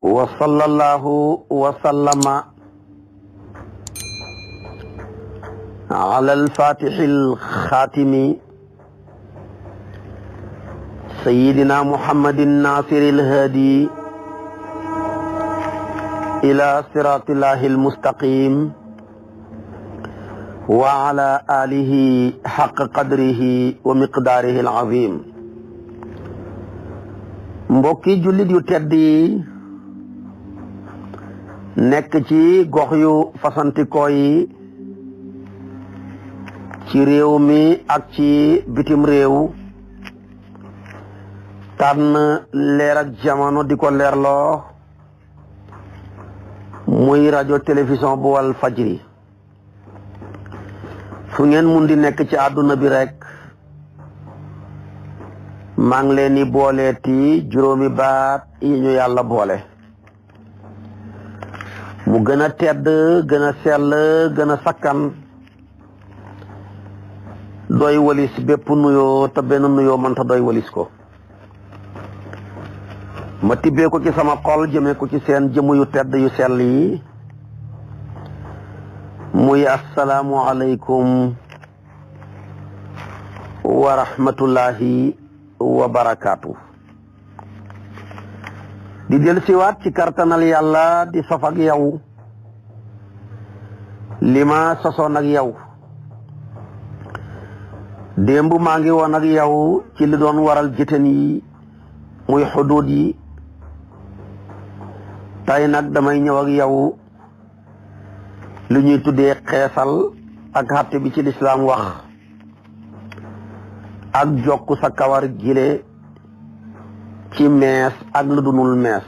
wa sallallahu wa sallama ala al-fatixi al-xaatimi sayyidina muhammadin nasiri al-haadi ila siratillahi al-mustaqim wa ala alihi xaq qadrihi wa miqdaarihi al-azim. mbokki jullit yu tedd yi nekk ci gox yu fasantikoo yi ci réew mi ak ci bitim réew tànn leer ak jamono di ko leerloo muy rajo télévision bu wal fajri fu ngeen mun di nekk ci àdduna bi rek maa ngi leen di booleeti juróomi baat yi ñu yàlla boole mu gën a tedd gën a sell gën a sakkan doy walis bépp nuyoo te benn nuyoo mënta doy walis ko ma tibbee ko ci sama xol jëmee ko ci seen jëmm yu tedd yu sell yi muy assalaamu aleykum wa rahmatullahi wa barakaatu. di del siwaat ci kartanal yàlla di sof ak yow li ma sosoon ak yow démb maa ngi woon ak yow ci li doon waral jëten yi muy xuduud yi tey nag damay ñëw ak yow lu ñuy tuddee xeesal ak xatte bi ci lislaam wax ak jokk sa kawar gile ci mees ak lu dunul mees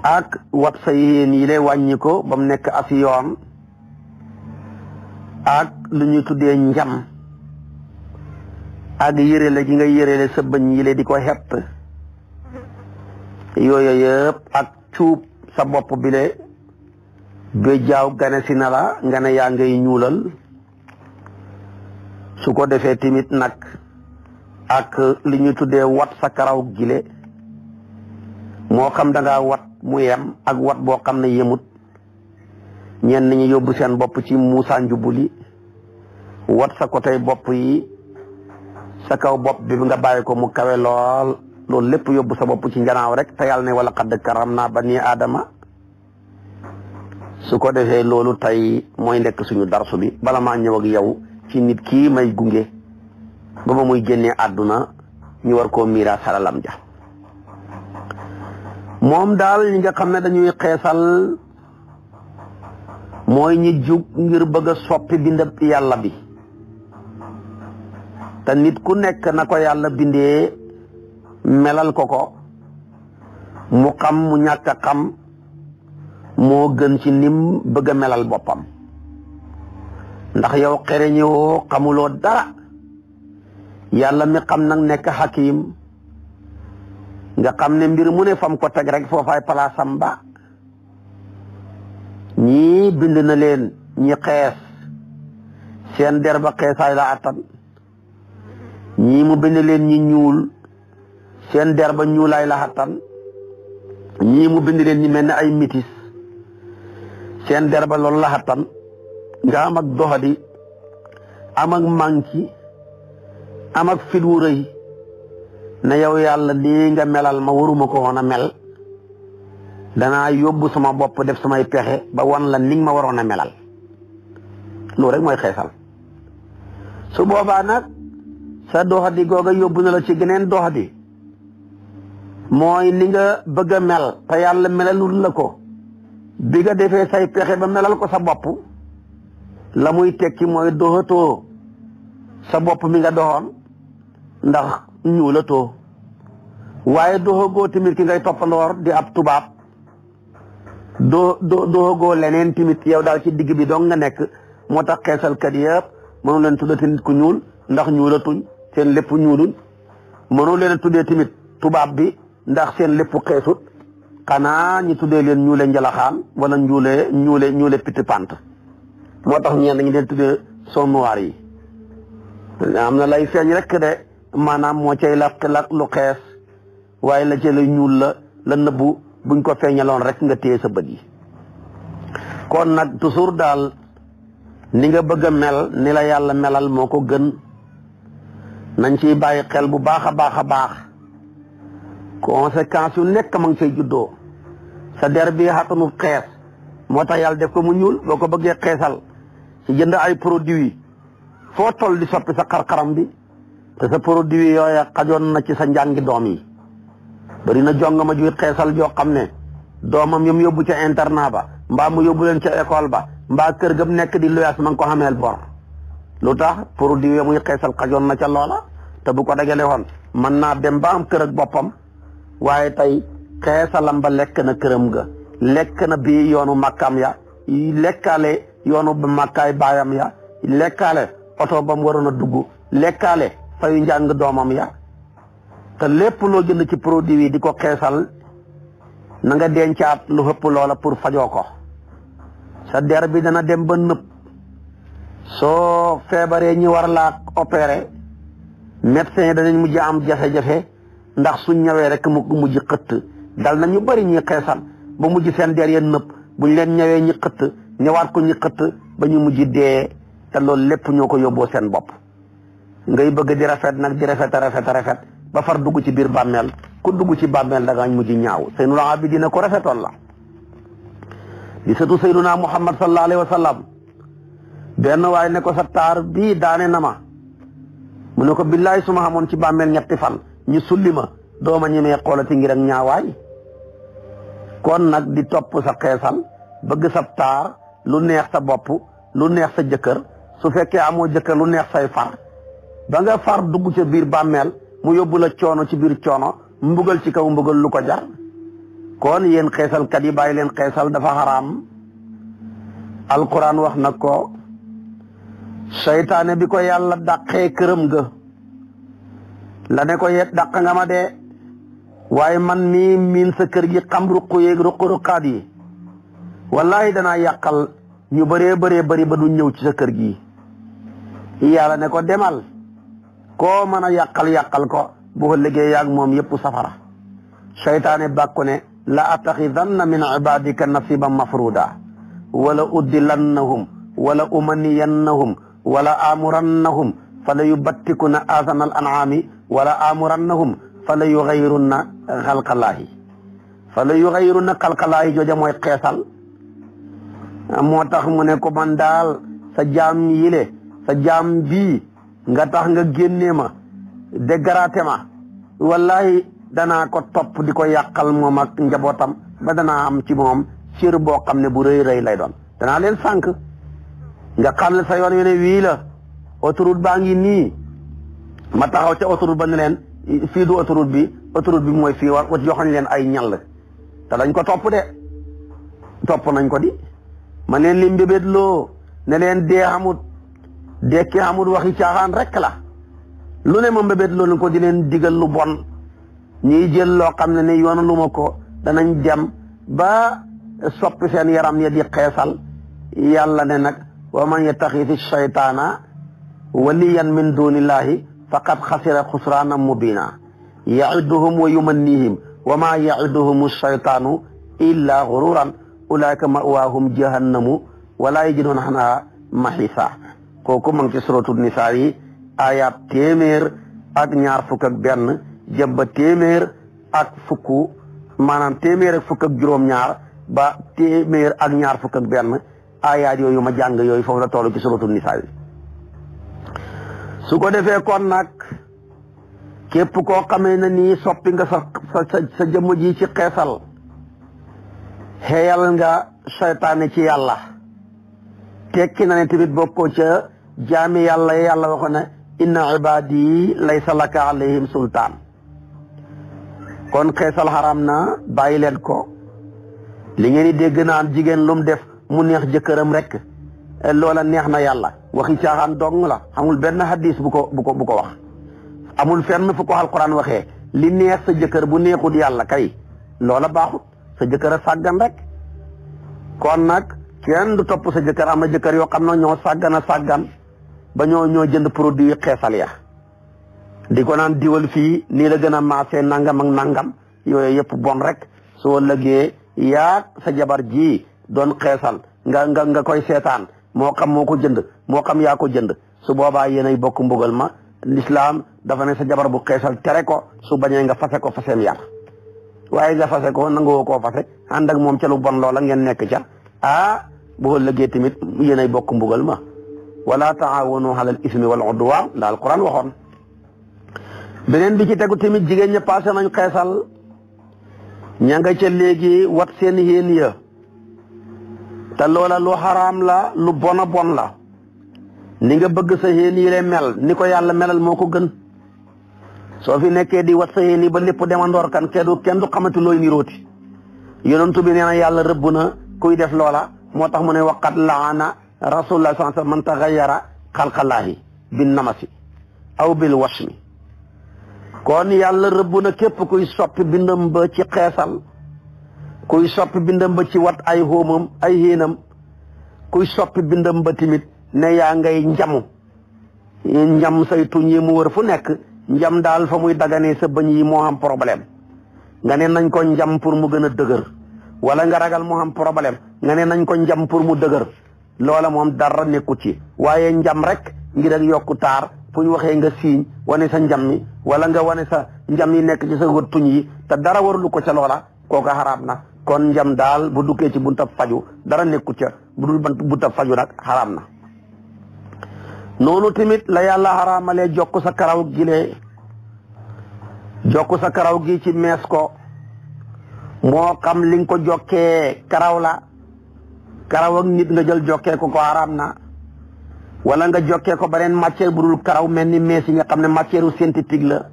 ak wat sa yéen yi lay wàññi ko ba mu nekk as yoon ak lu ñuy tuddee njam ak yërele gi nga yërele sa bëñ yi lay di ko xett yooyu yëpp ak cuub sa bopp bi le ba jaaw gane si na la nga ne yaa ngay ñuulal su ko defee tamit nag ak li ñuy tuddee wat sa karaw gile moo xam da ngaa wat mu yem ak wat boo xam ne yemut ñenn ñi yóbbu seen bopp ci muusa njubuli wat sa côté bopp yi sa kaw bopp bi nga bàyyi ko mu kawe lool loolu lépp yóbbu sa bopp ci njanaaw rek te yàlla ne wala qad karamna bani aadama su ko defee loolu tey mooy nekk suñu darsu bi bala maa ñëw ak yow ci nit kii may gunge ba ba muy génnee àdduna ñu war koo miiraas xalalam ja moom daal ñi nga xam ne dañuy xeesal mooy ñi jug ngir bëgg a soppi bindab yàlla bi te nit ku nekk na ko yàlla bindee melal ko mu xam mu ñàkk a xam moo gën ci nim bëgg a melal boppam ndax yow xereñewoo xamuloo dara yàlla mi xam nag nekk xakim nga xam ne mbir mu ne fam ko teg rek foofaay palaasam ba ñii bind na leen ñi xees seen der ba xeesaay la attan ñii mu bind leen ñi ñuul seen der ba ñuulaay la attan ñii mu bind leen ñi mel ne ay mitis seen der ba loolu la attan nga am ak doxadi am ak manki am ak fit wu rëy ne yow yàlla lii nga melal ma waruma ko woon a mel danaa yóbbu sama bopp def samay pexe ba wan la ni nga ma waroon a melal loolu rek mooy xeesal su boobaa nag sa doxadi googa yóbbu na la ci geneen doxadi mooy ni nga bëgg a mel te yàlla melalul la ko bi nga defee say pexe ba melal ko sa bopp la muy tekki mooy doxatoo sa bopp mi nga doxoon ndax ñuulatoo waaye doxagoo tamit ki ngay toppandoor di ab tubaab doxagoo leneen tamit yow daal ci digg bi dong nga nekk moo tax xeesalkat yëpp mënu leen tuddati nit ku ñuul ndax ñuulatuñ seen lépp ñuulul mënu leen tuddee tamit tubaab bi ndax seen lépp xeesut xanaa ñi tuddee leen ñuule njalaxaan wala ñuule piti pant moo tax ñeen dañu leen tuddee son noir yi am na lay feeñ rek de maanaam moo cay la lu xees waaye la ca la ñuul la la nëbbu buñ ko feeñaloon rek nga téye sa bët yi. kon nag toujours daal ni nga bëgg a mel ni la yàlla melal moo ko gën. nañ ciy bàyyi xel bu baax a baax a baax conséquences yu nekk ma ngi say juddoo. sa der bi xatanu xees moo tax yàlla def ko mu ñuul boo ko bëggee xeesal ci jënd ay produits foo toll di soppi sa xar-xaram bi te sa produit yooya xajoon na ci sa njàngi doom yi. bari na jongama juy xeesal joo xam ne doomam yam yóbbu ca internat ba mbaa mu yóbbu leen ca école ba mbaa kër gam nekk di luyaas ma ngi ko xameel bor. lu tax produit muy xeesal xajoon na ca loola te bu ko dagale woon mën naa dem ba am kër ak boppam waaye tey xeesalam ba lekk na këram ga lekk na bii yoonu màkkaam ya lekkaale yoonu màkkaay baayam ya lekkaale oto ba mu waroon a dugg lekkaale fayu njàng doomam ya te lépp loo jënd ci produit yi di ko xeesal na nga dencaat lu ëpp loola pour fajoo ko. sa der bi dana dem ba nëb soo feebaree ñi war laa opéré médecin yi danañ mujj am jafe-jafe ndax suñ ñëwee rek mu mujj xëtt. dal na ñu bëri ñi xeesal ba mujj seen der ya nëb buñ leen ñëwee ñi xëtt ñëwaat ko ñi xëtt ba ñu mujj dee te loolu lépp ñoo ko yóbboo seen bopp. ngay bëgg di rafet nag di rafet ba far dugg ci biir bàmmeel ku dugg ci bàmmeel da nga mujj ñaaw. Seynul Abidina ko rafetoon la di sëtu Seyduna Muhammad sallallahu alayhi wa sallam. benn waaye ne ko sa taar bii daane na ma mu ne ko billaay su ma xamoon ci bàmmeel ñetti fan ñu sulli ma dooma ñemee xoolati ngir ak ñaawaay. kon nag di topp sa xeesal bëgg sa taar lu neex sa bopp lu neex sa jëkkër su fekkee amoo jëkkër lu neex say far ba nga far dugg ca biir bàmmeel mu yóbbu la coono ci biir coono mbugal ci kaw mbugal lu ko jar. kon yéen xeesalkat yi bàyyi leen xeesal dafa xaraam. alquran wax na ko seytaane bi ko yàlla dàqee këram ga la ne ko yet dàq nga ma dee waaye man mii miin sa kër gi xam ruq yeeg ruq-ruqaat yi wallahi danaa yàqal ñu bëree bëri ba du ñëw ci sa kër gi. yàlla ne ko demal koo mën a yàqal ko bu ko liggéey yaag moom yëpp safara. seytaane bàkku ne la attaxidanna min ibadika nasiban mafruda wala uddilannahum wala umaniyannahum wala amurannahum fala yubattikuna aasana al an'aami wala amurannahum fala yugayrunna xalqalaahi jooja mooy xeesal. moo tax mu ne ko man daal sa jaam yile sa jaam bii nga tax nga génnee ma dégraté ma wallahi danaa ko topp di ko yàqal moom ak njabootam ba danaa am ci moom cër boo xam ne bu rëy lay doon. danaa leen sànq nga xam ne sa yoon wi ne wii la autoroute baa ngi nii ma taxaw ca autoroute ba ne leen fii du autoroute bi mooy fii war joxañ leen ay ñall te dañ ko topp nañ ko di ma leen li mbébét loo ne leen dee xamut dekki xamut waxi caaxaan rek la lu ne ma mbébét loo leen ko di leen digal lu bon ñuy jël loo xam ne yoonu lu ma ko danañ dem ba soppi seen yaram ya di xeesal. yàlla ne nag wa man yattaxidi shaytaana waliyan min dunillahi faqad xasira xusraanan mubina yaiduhum wa yumannihim wa ma yaiduhum shaytaanu illa gururan ulaika mawaahum jahannamu wala yajiduuna anhaa maxiisa. kooku ma ngi ci suratu nisaa yi ayat 121 jëbba 100 maanaam 100 ba 121 ayaat yooyu ma jàng yooyu foofu la toll ci suratu nisaa yi. su ko defee kon nag képp koo xamee ne nii soppi nga sa jëmm ji ci xeesal xeyal nga seytaane ci yàlla tekki na ne tamit bokkoo ca jaami yàlla yàlla waxoon ne inna ibadi laysa laka alayhim sultaan. kon xeesal xaram na bàyyi leen ko. li ngeen di dégg naan jigéen lu mu def mu neex jëkkëram rek loola neex na yàlla waxi caaxaan dong la. amul benn hadis bu ko wax. amul fenn fu ko alquran waxee li neex sa jëkkër bu neexut yàlla kay loola baaxut sa jëkkër a sàggan rek. kon nag kenn du topp sa jëkkër. am na jëkkër yoo xam ne ñoo sàggan ba ñoo jënd produit xeesal ya di ko naan diwal fii nii la gën a maasee nangam ak nangam yooyu yëpp bon rek soo lëgee yaa sa jabar ji doon xeesal nga koy seetaan moo xam moo ko jënd moo xam yaa ko jënd su boobaa yéenay bokk mbugal ma l'islam dafa ne sa jabar bu xeesal tere ko su bañee nga fase ko faseem yar waaye nga fase ko nangoo koo fase ànd ak moom ca lu bon loola ngeen nekk ca boo lëggee tamit yéenay bokk mbugal ma wala taawanu alal ismi wal udwan la alquran waxoon. beneen bi ci tegu tamit jigéen ña passé nañ xeesal ña nga ca léegi wat seen yéen ya te loola lu xaraam la lu bona bon la ni nga bëgg sa yéen yi mel ni ko yàlla melal moo ko gën soo fi nekkee di wat sa yéen yi ba lépp demandoor kan kenn du xamante looy nirooti yonentu bi nee na yàlla rëbb na kuy def loola moo tax mu ne waqat laana rasulullah sallallahu alayhi wasallam man taxayyara xalqallaahi bin namasi aw bil washmi kon yàlla rëbb na képp kuy soppi bindam ba ci xeesal kuy soppi bindam ba ci wat ay xóomam ay héenam kuy soppi bindam ba timit ne yaa ngay njam say tuñ yi mu wër fu nekk njam daal fa muy daganee sa bëñ yi moo am problème nga ne nañ ko njam pour mu gën a dëgër wala nga ragal moo am problème nga ne nañ ko njam pour mu dëgër loola moom dara nekku ci waaye njam rek ngir ak yokku taar fu ñu waxee nga siiñ wane sa njam mi wala nga wane sa njam yi nekk ci sa wët tuñ yi te dara warulu ko ca loola kooka xaraam na kon njam daal bu duggee ci buntab faju dara nekku ca bu dul buntab faju nag xaraam na noonu tamit la yàlla xaraamalee jokk sa karaw gilee jokk sa karaw gi ci mees ko moo xam li nga ko jokkee karaw la karaw ak nit nga jël jokkee ko xaraam na wala nga jokkee ko beneen matière bu dul karaw mel ni mees yi nga xam ne matière synthétique la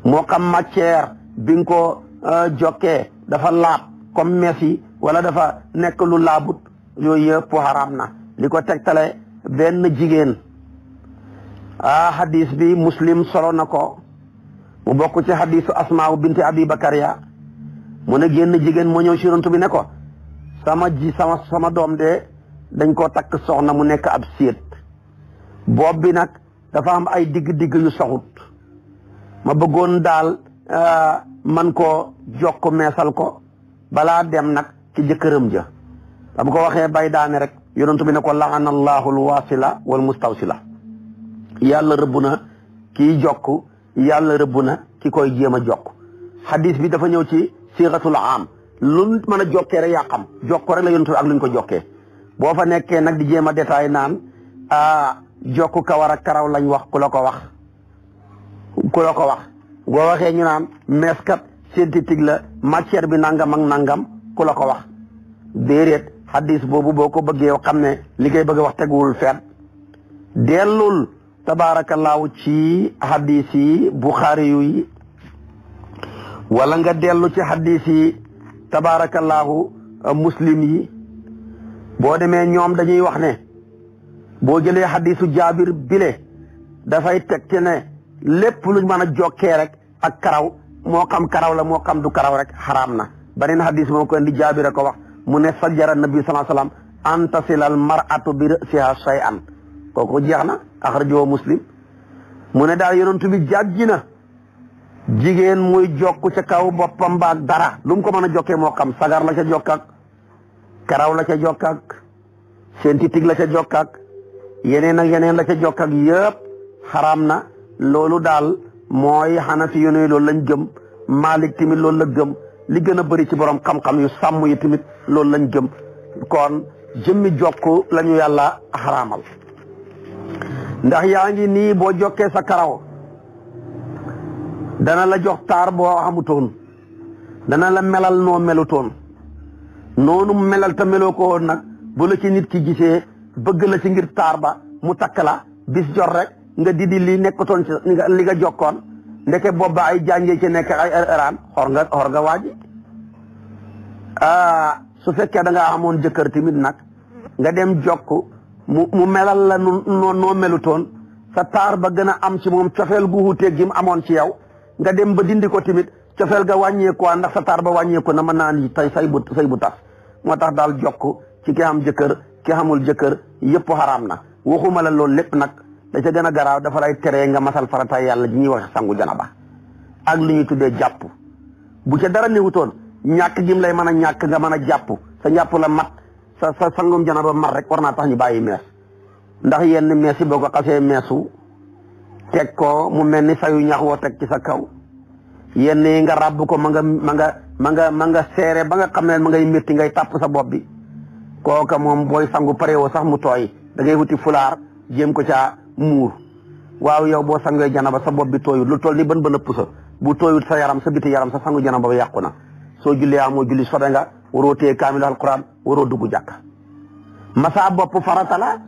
moo xam matière bi nga ko jokkee dafa laab comme mees yi wala dafa nekk lu laabut yooyu yëpp xaraam na li ko tegtale benn jigéen hadis bi muslim solo na ko mu bokk ci hadisu asmaa binti abi bakariya mu ne génn jigéen moo ñëw ci yonent bi ne ko sama doom de dañ koo takk soxna mu nekk ab séet boob bi nag dafa am ay digg-digg yu soxut ma bëggoon daal man koo jokk meesal ko balaa dem nag ci jëkkëram ja ba mu ko waxee bay daane rek yonent bi ne ko laana allahu alwasila wal mustawsila yàlla rëbb na kii jokk yàlla rëbb na ki koy jéem a jokk hadis bi dafa ñëw ci siixatul am lu mën a jokkee rek yaa xam jokk rek la yonent bi ak luñ ko jokkee boo fa nekkee nag di jéem a détail naan jokk kawar ak karaw lañ wax ku la ko wax boo waxee ñu naan meeskat synthétique la matière bi nangam ak nangam ku la ko wax déedéet hadis boobu boo ko bëggee xam ne li ngay bëgg a wax teguwul feet dellul tabaarakallaahu ci hadis yi buxaari yi wala nga dellu ci hadis yi tabaarakallaahu muslim yi boo demee ñoom dañuy wax ne boo jëlee hadisu jaabir bile dafay teg ci ne lépp luñ mën a jokkee rek ak karaw moo xam karaw la moo xam du karaw rek xaraam na beneen hadis moo ko indi jaabir a ko wax mu ne sajjara nabi sallallahu alayhi wasallam an tasila al mar'atu bi ra'siha shay'an kooku jeex na axrajahu muslim mu ne daal yonent bi jàjji na jigéen muy jokk ca kaw boppam baak dara lu mu ko mën a jokkee moo xam sagar la ca jokkak karaw la ca jokkak synthétique la ca jokkak yeneen ak yeneen la ca jokkak yëpp xaraam na loolu daal mooy xanafi yu ne loolu lañ gëm Maalik tamit loolu la gëm li gën a bëri ci borom xam-xam yu sàmm yi tamit loolu lañ gëm kon jëmmi jokk lañu yàlla xaraamal ndax yaa ngi nii boo jokkee sa karaw dana la jox taar boo xamutoon dana la melal noo melutoon noonu melal te meloo ko woon nag bu la ci nit ki gisee bëgg la ci ngir taar ba mu takk la bis jot rek nga didi li nekkutoon ci li nga jokkoon ndeke boobu ba ay jàngee ci nekk ay eraan xor nga waaji su fekkee da nga amoon jëkkër tamit nag nga dem jokk mu melal la noo melutoon sa taar ba gën a am ci moom cofeel gu wuuteeg gi mu amoon ci yow nga dem ba dindi ko tamit cofeel ga wàññeeku ndax sa taar ba wàññeeku na mën naa ni tey say bu tas moo tax daal jokk ci ki am jëkkër ki xamul jëkkër yëpp xaraam na waxuma la loolu lépp nag da ca gën a garaaw dafa lay teree nga masal farataay yàlla ji ñuy wax sangu janaba ak li ñuy tuddee jàpp bu ca dara newutoon ñàkk gim lay mën a ñàkk nga mën a jàpp sa njàpp la mat sa sangum janaba mat rek war naa tax ñu bàyyi mees ndax yenn mees yi boo ko xasee meesu teg ko mu mel ni sayu ñax woo teg ci sa kaw yenn yi nga ràbb ko ma nga seere ba nga xam ne ma ngay métti ngay tàpp sa bopp bi kooka moom booy sangu pare woo sax mu tooy da ngay wuti fulaar jéem ko caa muur waaw yow boo sangee janaba sa bopp bi tooyut lu toll ni bën bën a pusa bu tooyut sa yaram sa biti yaram sa sangu janaba ba yàqu na soo jullee amoo julli sobe nga waroo téye kaamil alquran waroo dugg jàkk masa bopp farata la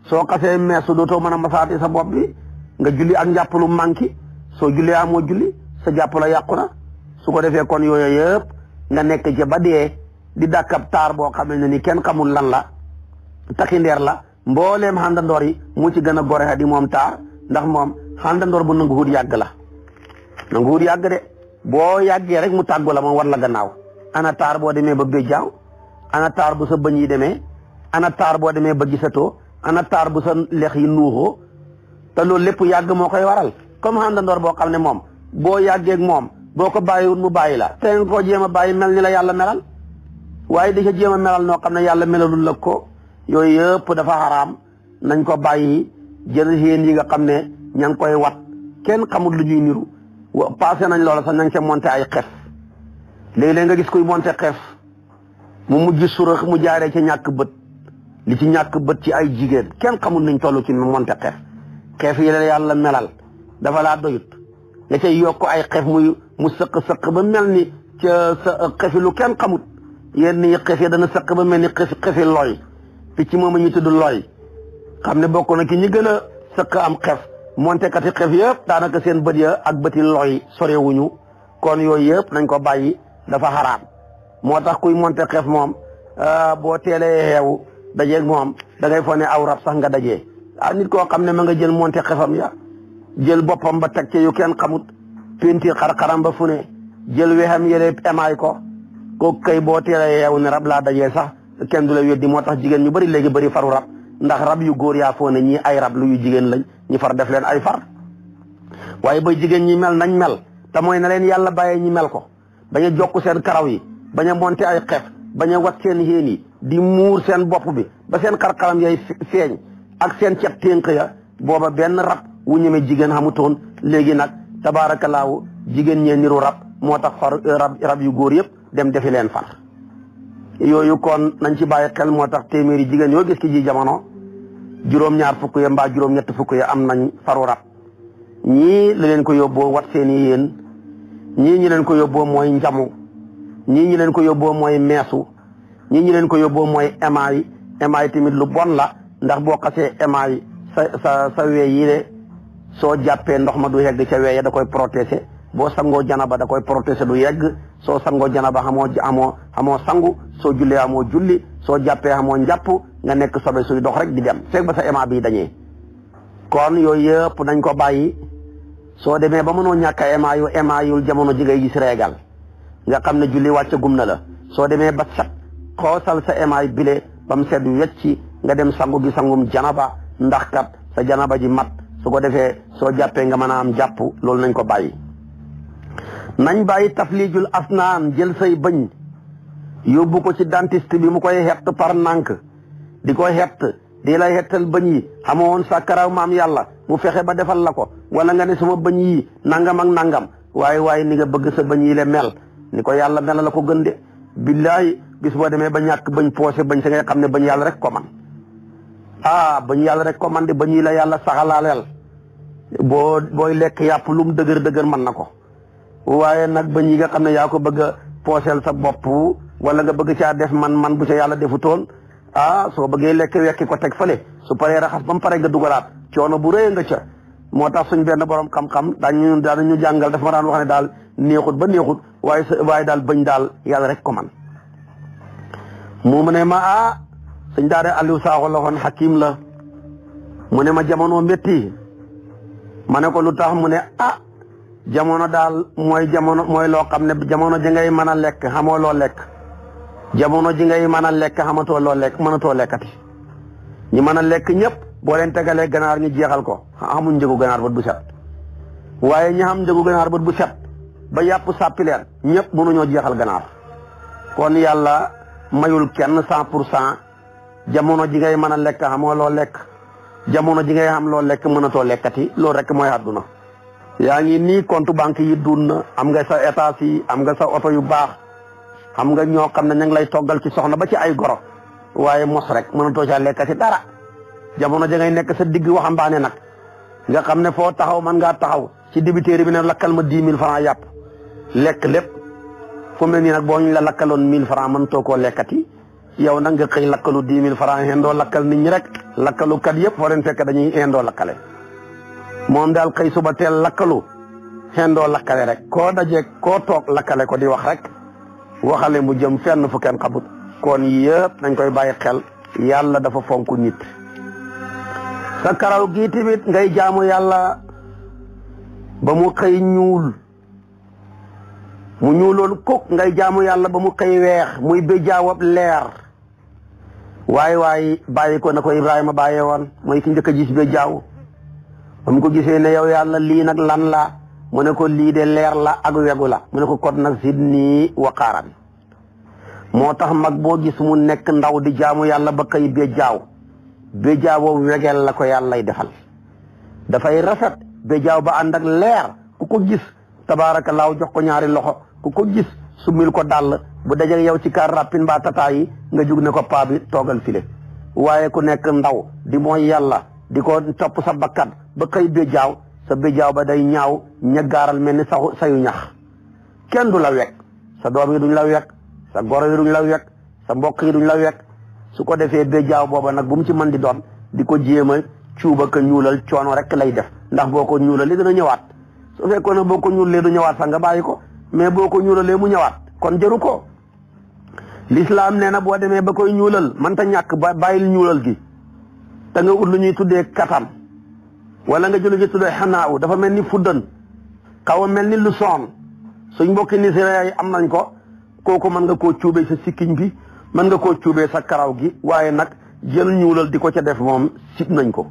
soo xasee meesu dootoo mën a masaati sa bopp bi nga julli ak njàpp lu manqué soo jullee amoo julli sa jàpp la yàqu na su ko defee kon yooyu yëpp nga nekk ci ba dee di dàkkab taar boo xam ne ni kenn xamul lan la taxindeer la mbooleem xàndandoor yi mu ci gën a gore di moom taar ndax moom xàndandoor bu nangu wut yàgg la nangu wut yàgg de boo yàggee rek mu tàggu la moom war la gannaaw ana taar boo demee ba béjjaaw ana taar bu sa bëñ yi demee ana taar boo demee ba gisatoo ana taar bu sa lex yi nuuxoo te loolu lépp yàgg moo koy waral comme xàndandoor boo xam ne moom boo yàggee ak moom boo ko bàyyiwut mu bàyyi la te nga koo jéem a bàyyi mel ni la yàlla melal waaye di ca jéem a melal noo xam ne yàlla melalul la ko yooyu yëpp dafa xaraam nañ ko bàyyi jël yéen yi nga xam ne ña ngi koy wat kenn xamul lu ñuy niru passé nañ loola sax ña ngi ca monté ay xef léegi-léeg nga gis kuy monté xef mu mujj surax mu jaaree ci ñàkk bët li ci ñàkk bët ci ay jigéen kenn xamul nañ toll ci monté xef yi la yàlla melal dafa laa doyut nga cay yokk ay xef mu sëq ba mel ni ca sa xefi lu kenn xamut yenn yi xef yi dana sëq ba mel ni xefi looy picc moom ñu tudd looy xam ne bokk na ki ñi gën a sëq am xef monté kati xef yëpp daanaka seen bët ya ak bëti looy sorewuñu kon yooyu yëpp nañ ko bàyyi dafa xaraam moo tax kuy monté xef moom boo teelee xeewu dajeeg moom da ngay foog ne aw rab sax nga dajee nit koo xam ne ma nga jël monté xefam ya jël boppam ba teg ci yu kenn xamut peinture xar-xaram ba fu ne jël wexam yële emaay ko kay boo teelee xeewu ne rab laa dajee sax kenn du la weddi moo tax jigéen ñu bëri léegi bëri faru rab ndax rab yu góor yaa foo ne ñii ay rab lu yu jigéen lañ ñu far def leen ay far waaye ba jigéen ñi mel nañ mel te mooy na leen yàlla bàyyee ñi mel ko bañ a jokk seen karaw yi bañ a monté ay xef bañ a wat seen yéen yi di muur seen bopp bi ba seen xar-xaram yay feeñ ak seen cet ténk ya booba benn rab wu ñeme jigéen xamutoon léegi nag tabaarakallaahu jigéen ñee niru rab moo tax far rab yu góor yëpp dem defi leen far yooyu kon nañ ci bàyyi xel moo tax téeméeri jigéen yoo gis ki ji jamono juróom-ñaar fukk ya mbaa juróom-ñett fukk ya am nañ faru rab ñii la leen ko yóbboo wat seen i yéen ñii ñi leen ko yóbboo mooy njamu ñii ñi leen ko yóbboo mooy meesu ñii ñi leen ko yóbboo mooy émaay tamit lu bon la ndax boo xasee émaay sa wee yi de soo jàppee ndox ma du yegg ca wee ya da koy protéger boo sangoo janaba da koy protéger du yegg soo sangoo janaba xamoo sangu soo jullee amoo julli soo jàppee amoo njàpp nga nekk sobe suy dox rek di dem fekk ba sa éma bi dañee kon yooyu yëpp nañ ko bàyyi soo demee ba mënoo ñàkk a émaayul jamono ji ngay gis réegal nga xam ne julli wàcce gum na la soo demee ba set xoosal sa émaay bile ba mu set wecci nga dem sangu gi sangum janaba ndax kat sa janaba ji mat su ko defee soo jàppee nga mën a am jàpp loolu nañ ko bàyyi nañ bàyyi taflijul asnaan jël say bëñ yóbbu ko ci dentiste bi mu koy xett par nànk di ko xett di lay xettal bëñ yi xamoon sa karaw maam yàlla mu fexe ba defal la ko wala nga ne sama bëñ yi nangam ak nangam waaye ni nga bëgg sa bëñ yi le mel ni ko yàlla mel la ko gën de billaahi bis boo demee ba ñàkk bëñ poosé bëñ sa ngay xam ne bëñ yàlla rek ko man bëñ yàlla rek ko man de bëñ yi la yàlla saxalaaleel booy lekk yàpp lu mu dëgër mën na ko waaye nag bëñ yi nga xam ne yaa ko bëgg a pooseel sa bopp wala nga bëgg caa def man bu ca yàlla defutoon soo bëggee lekk wekki ko teg fële su paree raxas ba mu pare nga dugalaat coono bu rëy nga ca moo tax suñ benn borom xam-xam daanañu jàngal dafa ma daan wax ne daal neexut ba neexut waaye daal bëñ daal yàlla rek ko man mu ne ma suñ daade Aliou Sakho la woon hakim la mu ne ma jamono métti ma ne ko lu tax mu ne jamono daal mooy loo xam ne jamono ji ngay mën a lekk xamoo loo lekk jamono ji ngay mën a lekk xamatoo loo lekk mënatoo lekkati ñi mën a lekk ñëpp boo leen tegalee ganaar ñu jeexal ko xamuñ njëgu ganaar bët bu set waaye ñi xam njëgu ganaar bët bu set ba yàpp sàppi leen ñëpp mënuñoo jeexal ganaar kon yàlla mayul kenn 100%. jamono ji ngay mën a lekk xamoo loo lekk jamono ji ngay xam loo lekk mënatoo lekkati loolu rek mooy àdduna. yaa ngi nii compte banque yi dun na am nga sa état yi am nga sa oto yu baax xam nga ñoo xam ne ñu ngi lay toggal ci soxna ba ci ay goro waaye mos rek mënatoo caa lekkati dara. jamono ji ngay nekk sa digg waxambaane nag nga xam ne foo taxaw mën ngaa taxaw ci dibiteeri bi ne lakkal ma 10 000 francs yàpp lekk lépp fu mel nii nag boo ñu la lakkaloon 1000 francs mënatoo koo lekkati. yow nag nga xëy lakkalu 10 000 francs indoo lakkal nit ñi rek lakkalu kat yëpp foo leen fekk dañuy indoo lakkale moom daal xëy suba teel lakkalu indoo lakkale rek koo dajee koo toog lakkale ko di wax rek waxale mu jëm fenn fu kenn xamut kon yëpp nañ koy bàyyi xel yàlla dafa fonk nit. sa karaw gii tamit ngay jaamu yàlla ba mu xëy ñuul mu ñuuloon kuk ngay jaamu yàlla ba mu xëy weex muy béjaawab leer waaye bàyyi ko na ko Ibrahima bàyyee woon mooy ki njëkk a gis béjaaw ba mu ko gisee ne yow yàlla lii nag lan la mu ne ko lii de leer la ak wegu la mu ne ko kon nag sidnii waqaaran moo tax mag boo gis mu nekk ndaw di jaamu yàlla ba xëy béjaawoo wegeel la ko yàlla lay defal dafay rafet béjaaw ba ànd ak leer ku ko gis tabaarakallaahu jox ko ñaari loxo ku ko gis sumil ko dàll bu dajeg yow ci kar rappin mbaa tataa yi nga jug ne ko paa bi toogal file waaye ku nekk ndaw di mooy yàlla di ko topp sa bakkat ba xëy béjaaw sa béjaaw ba day ñaaw ñaggaaral mel ni sayu ñax kenn du la wekk sa doom yi duñ la wekk sa goro yi duñ la wekk sa mbokk yi duñ la wekk su ko defee béjaaw booba nag bu mu ci mën di doon di ko jéem a cuuba ka ñuulal coono rek lay def ndax boo ko ñuulal li dana ñëwaat su fekkoon ne boo ko ñuulalee du ñëwaat sax nga bàyyi ko mais boo ko ñuulalee mu ñëwaat kon jëru ko. l'islam nee na boo demee ba koy ñuulal mënta ñàkk ba bàyyil ñuulal gi te nga ut lu ñuy tuddee katam wala nga jël lu ñuy tuddee xanaaw dafa mel ni fuddan xaw a mel ni lu soon suñ mbokki Nigéria yi am nañ ko kooku mën nga koo cuubee sa sikkiñ bi mën nga koo cuubee sa karaw gi waaye nag jël ñuulal di ko ca def moom sib nañ ko.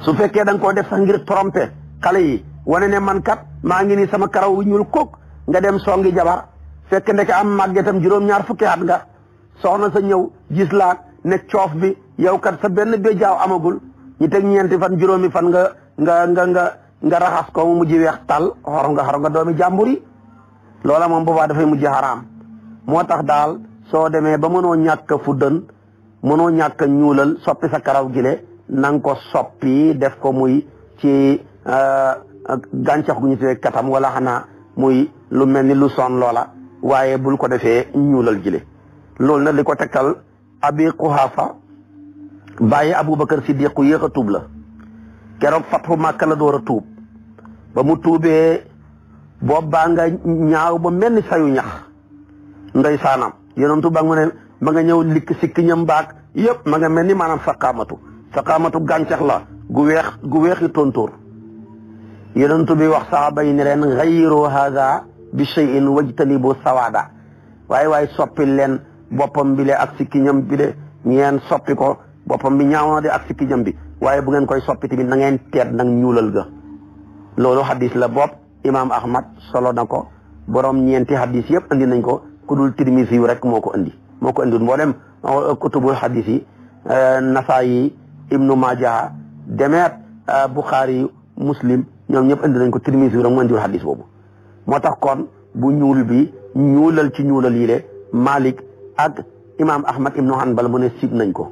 su fekkee da nga koo def sax ngir tromper xale yi wane ne man kat maa ngi nii sama karaw wi ñuul kook nga dem songi jabar fekk ndeke am màggetam juróom-ñaar fukki at nga soxna sa ñëw gis laa ne coof bi yow kat sa benn béjaaw amagul ñu teg ñeenti fan juróomi fan nga raxas ko mu mujj weex tàll xor nga doomi jàmbur yi loola moom boobaa dafay mujj xaraam. moo tax daal soo demee ba mënoo ñàkk a fuddan mënoo ñàkk a ñuulal soppi sa karaw gile na nga ko soppi def ko muy ci gàncax gu ñu tuddee katam wala xanaa muy lu mel ni lu son loola waaye bul ko defee ñuulal gile. loolu nag li ko tegtal Abi Quhaafa bàyyi Aboubacar Siddiq ku yéex a tuub la keroog fatxu Màkka la door a tuub ba mu tuubee boobu baa nga ñaaw ba mel ni sayu ñax ndeysaanam yonentu ba mu ne ma nga ñëw likk sikki ñam baag yëpp ma nga mel ni maanaam saqaamatu gàncax la gu weexi tontóor yonentu bi wax saxaaba yi ne leen gayyiru haada bi shay'in wajtanibu sawaada waaye soppil leen boppam bi le ak sikki ñam bi le ngeen soppi ko boppam bi ñaaw na de ak sikki ñam bi waaye bu ngeen koy soppi tamit na ngeen teet nag ñuulal ga loolu hadis la bopp imaam Ahmad solo na ko borom ñeenti hadis yëpp andi nañ ko ku dul Tirmisi yu rek moo ko andi mboolem kutubul hadis yi Nasaayi Ibnu Maaja demeet Bukhari Muslim ñoom ñëpp andi nañ ko Tirmisi yu rek mu andiwul hadis boobu. moo tax kon bu ñuul bi ñuulal ci ñuulal yi le Malik ak imaam Ahmad Ibnu Hanbal mu ne sib nañ ko.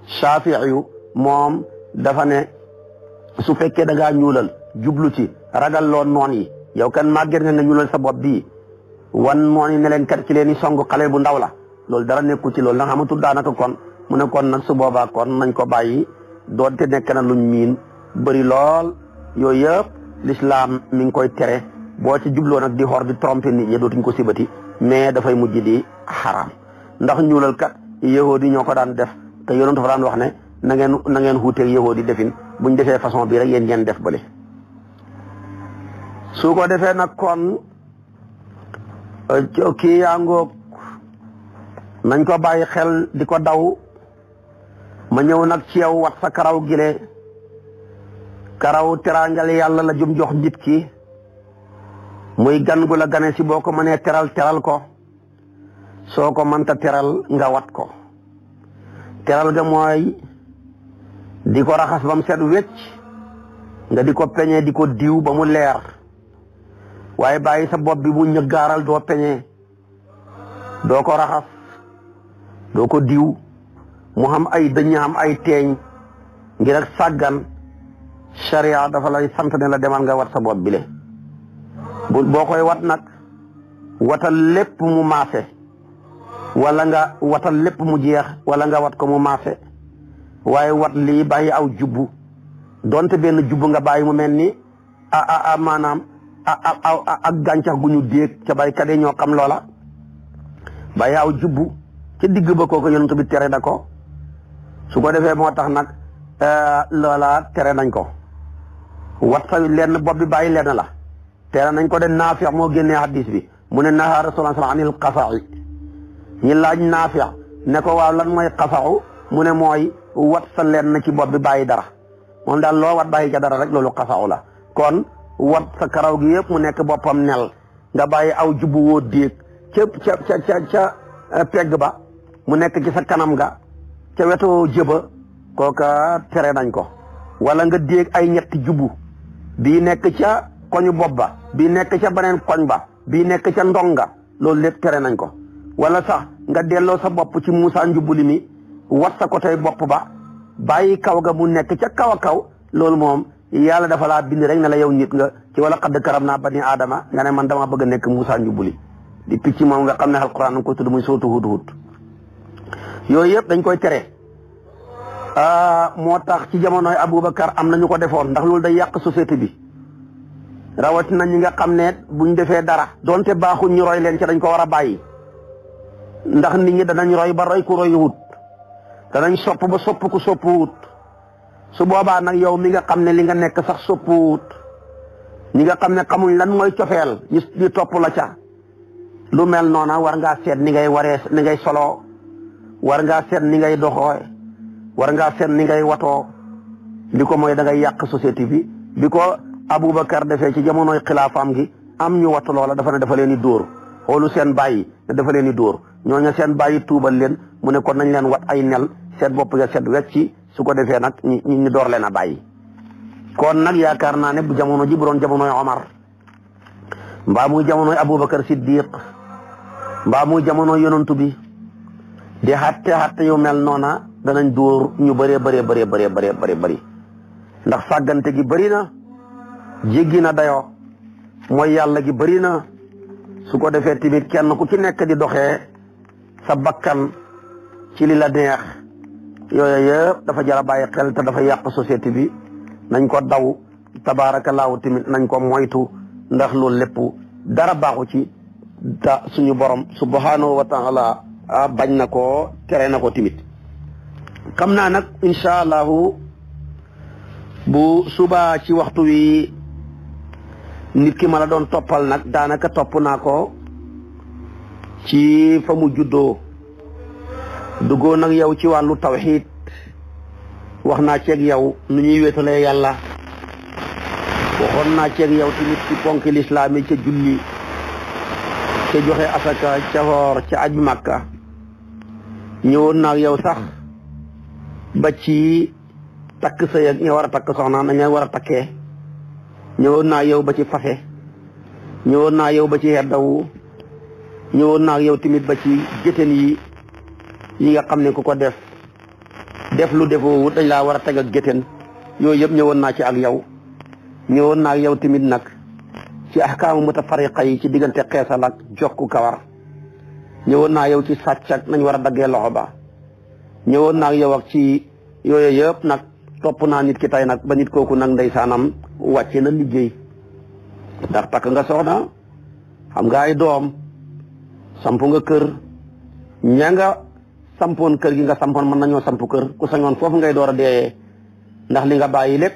Shaafi'i yu moom dafa ne su fekkee da ngaa ñuulal jublu ci ragal loo noon yi yow kan màgget nga ñuulal sa bopp bii wan noon yi ne leen kat ci leen i song xale bu ndaw la loolu dara nekku ci loolu nag xamatul daanaka kon mu ne kon nag su boobaa kon nañ ko bàyyi doonte nekk na luñ miin bëri lool yooyu yëpp l'islam mi ngi koy tere boo ci jubloo nag di xor di tromper nit ñi dootuñ ko sibati mais dafay mujj di xaraam ndax ñuulal kat yahood yi ñoo ko daan def te yonent dafa daan wax ne na ngeen xuuteeg yahood yi defin buñ defee façon bii rek yéen ngeen def bële su ko defee nag kon kii yaa ngoog nañ ko bàyyi xel di ko daw ma ñëw nag ci yow wat sa karaw gile karaw teraangal yàlla la jum jox nit ki muy gan gu la gane si boo ko mënee teral ko soo ko mënta teral nga wat ko teral ga mooy di ko raxas ba mu set wecc nga di ko peñe di ko diw ba mu leer waaye bàyyi sa bopp bi bu ñëggaaral doo peñe doo ko raxas doo ko diw mu xam ay dëñ am ay teeñ ngir ak sàggan sharia dafa lay sant ne la demal nga wat sa bopp bi le boo koy wat nag watal lépp mu maase wala nga watal lépp mu jeex wala nga wat ko mu maase waaye wat lii bàyyi aw jubbu donte benn jubbu nga bàyyi mu mel ni maanaam ak gàncax gu ñu déeg ca baykat yi ñoo xam loola bàyyi aw jubbu ca digg ba kooku yonent bi tere na ko su ko defee moo tax nag loola tere nañ ko wat sa lenn bopp bi bàyyi lenn la tere nañ ko de Naafi' moo génnee hadis bi mu ne nahaa Rasulullah sallallahu alayhi wa sallam anil qasa'i ñi laaj Naafi' ne ko waaw lan mooy qasa'u mu ne mooy wat sa lenn ci bopp bi bàyyi dara moom daal loo wat bàyyi ca dara rek loolu qasa'u la kon wat sa karaw gi yëpp mu nekk boppam nel nga bàyyi aw jubbu woo déeg ca pegg ba mu nekk ci sa kanam ga ca wetu jëba kooka tere nañ ko wala nga déeg ay ñetti jubbu bii nekk ca koñu bopp ba bii nekk ca beneen koñ ba bii nekk ca ndonga loolu lépp tere nañ ko wala sax nga delloo sa bopp ci Muusaa njubbuli mi wat sa ko tey bopp ba bàyyi kaw ga mu nekk ca kaw a kaw loolu moom yàlla dafa laa bind rek ne la yow nit nga ci wala xadd karam naa bani aadama nga ne man dama bëgg a nekk Muusaa njubbuli di picc moom nga xam ne alquran nga ko tudd muy sootu hudhud yooyu yëpp dañ koy tere moo tax ci jamonoy Aboubacar am na ñu ko defoon ndax loolu day yàq société bi rawatina ñi nga xam ne buñ defee dara donte baaxuñ ñu roy leen ci dañ ko war a bàyyi ndax nit ñi danañ roy ba roy ku roy wut danañ sopp ba sopp ku sopp wut su boobaa nag yow mi nga xam ne li nga nekk sax sopp wut ñi nga xam ne xamuñ lan mooy cofeel ñu topp la ca lu mel noona war ngaa seet ni ngay soloo war ngaa seet ni ngay doxoo war ngaa seet ni ngay watoo li ko mooy da ngay yàq société bi ko Aboubacar defee ci jamonoy xilaafaam gi am ñu wattu loola dafa ne dafa leen di dóor xoolu seen bàyyi ne dafa leen di dóor ñooñu seen bàyyi tuubal leen mu ne kon nañ leen wat ay nel seet bopp nga seet wecci su ko defee nag ñu door leen a bàyyi kon nag yaakaar naa ne bu jamono ji bu doon jamonoy Omar mbaa muy jamonoy Aboubacar Siddiq mbaa muy jamonoy yonantu bi di xatte yu mel noona danañ dóor ñu bëree bëri ndax sàggante gi bëri na jéggi na dayoo mooy yàlla gi bëri na su ko defee tamit kenn ku ci nekk di doxee sa bakkan ci li la neex yooyu yëpp dafa jar a bàyyi xel te dafa yàq société bi nañ ko daw tabaarakallaahu tamit nañ ko moytu ndax loolu lépp dara baaxu ci ta suñu borom subhanahu wa taala bañ na ko tere na ko tamit xam naa nag incha allahu bu subaa ci waxtu wi nit ki ma la doon toppal nag daanaka topp naa ko ci fa mu juddoo duggoo nag yow ci wàllu tawxiid wax naa ceeg yow nu ñuy wéetalee yàlla waxoon naa ceeg yow tamit ci ponki lislaam yi ca julli ca joxe asaka ca woor ca aj Makka ñëwoon naa yow sax ba ci takk sëy ak ña war a takk soxna nañu war a takkee ñëwoon naa yow ba ci fase ñëwoon naa yow ba ci heddawu ñëwoon naa yow tamit ba ci gétén yi nga xam ne ku ko def lu defoo dañ laa war a teg ak gétén yooyu yëpp ñëwoon naa ci ak yow ñëwoon naa yow tamit nag ci ahkaamu mutafariqa yi ci diggante xeesal ak jokku kawar ñëwoon naa yow ci sàcc ak nañ war a daggee loxo ba ñëwoon naa yow ak ci yooyu yëpp nag topp naa nit ki tey nag ba nit kooku nag ndeysaanam wàcce na liggéey ndax takk nga soxna xam nga ay doom samp nga kër ña nga sampoon kër gi nga sampoon mën nañoo samp kër ku sañoon foofu ngay door a deeyee ndax li nga bàyyi lépp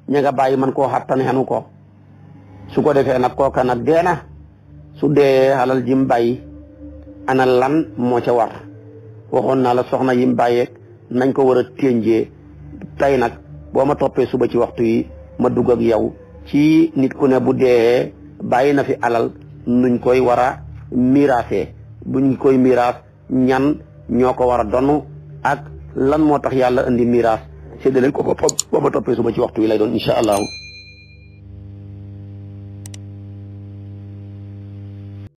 ña nga bàyyi man koo xattan xenu ko su ko defee nag kooka nag dee na su dee alal jim bàyyi ana lan moo ca war waxoon naa la soxna yim bàyyeeg nañ ko war a ténjee tey nag boo ma toppee suba ci waxtu yi ma dugg ak yow ci nit ku ne bu dee bàyyi na fi alal nuñ koy war a miraasee buñ koy miraas ñan ñoo ko war a donn ak lan moo tax yàlla indi miraas séddale ko boppam boo ma toppee suba ci waxtu wi lay doon incha allahu